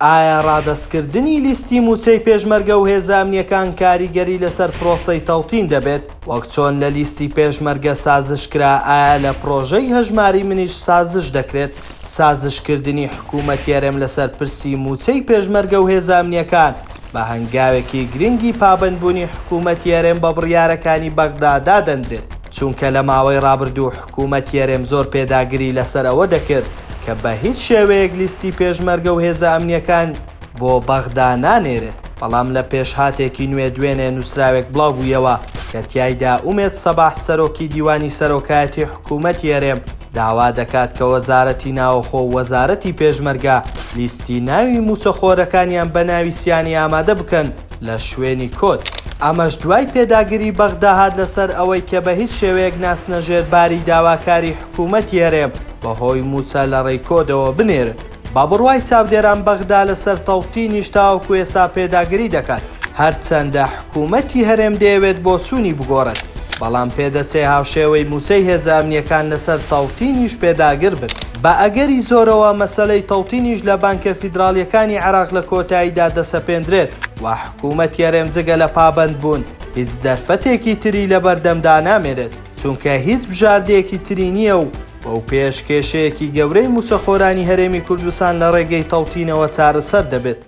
ئایا ڕادەستکردنی لیستی مووچەی پێشمەرگە و هێزە ئەمنییەکان کاریگەری لەسەر پرۆسەی تەوتین دەبێت؟ وەک چۆن لە لیستی پێشمەرگە سازش کرا، ئایا لە پرۆژەی هەژماری منیش سازش دەکرێت؟ سازشکردنی حکوومەتی هەرێم لەسەر پرسی مووچەی پێشمەرگە و هێزە ئەمنییەکان بە هەنگاوێکی گرنگی پابەندبوونی حکوومەتی هەرێم بە بڕیارەکانی بەغدا دادەنرێت، چونکە لە ماوەی ڕابردوو حکوومەتی هەرێم زۆر پێداگری لەسەر ئەوە دەکرد کە بە هیچ شێوەیەک لیستی پێشمەرگە و هێزە ئەمنییەکان بۆ بەغدا نانێرێت، بەڵام لە پێشهاتێکی نوێ دوێنێ نووسراوێک بڵاوبوویەوە کە تیایدا ئومێد سەباح سەرۆکی دیوانی سەرۆکایەتی حکوومەتی هەرێم داوا دەکات کە وەزارەتی ناوەخۆ و وەزارەتی پێشمەرگە لیستی ناوی مووچەخۆرەکانیان بە ناوی سیانی ئامادە بکەن لە شوێنی کۆد. ئەمەش دوای پێداگری بەغدا هات لەسەر ئەوەی کە بە هیچ شێوەیەک ناچنە ژێر باری داواکاری حکوومەتی هەرێم بەهۆی مووچە لە ڕێی کۆدەوە بنێرن. بە بڕوای چاودێران بەغدا لەسەر تەوتینیش تاوەکو ئێستا پێداگری دەکات، هەرچەندە حکوومەتی هەرێم دەیەوێت بۆچوونی بگۆڕێت، بەڵام پێدەچێ هاوشێوەی مووچەی هێزە ئەمنییەکان لەسەر تەوتینیش پێداگر بن. بە ئەگەری زۆرەوە مەسەلەی تەوتینیش لە بانکە فیدراڵییەکانی عێراق لە کۆتاییدا دەسەپێندرێت و حکوومەتی هەرێم جگە لە پابەندبوون هیچ دەرفەتێکی تری لەبەردەمدا نامێنێت، چونکە هیچ بژاردەیەکی تری نییە و بەو پێیەش کێشەیەکی گەورەی مووچەخۆرانی هەرێمی کوردستان لە ڕێگەی تەوتینەوە چارەسەر دەبێت.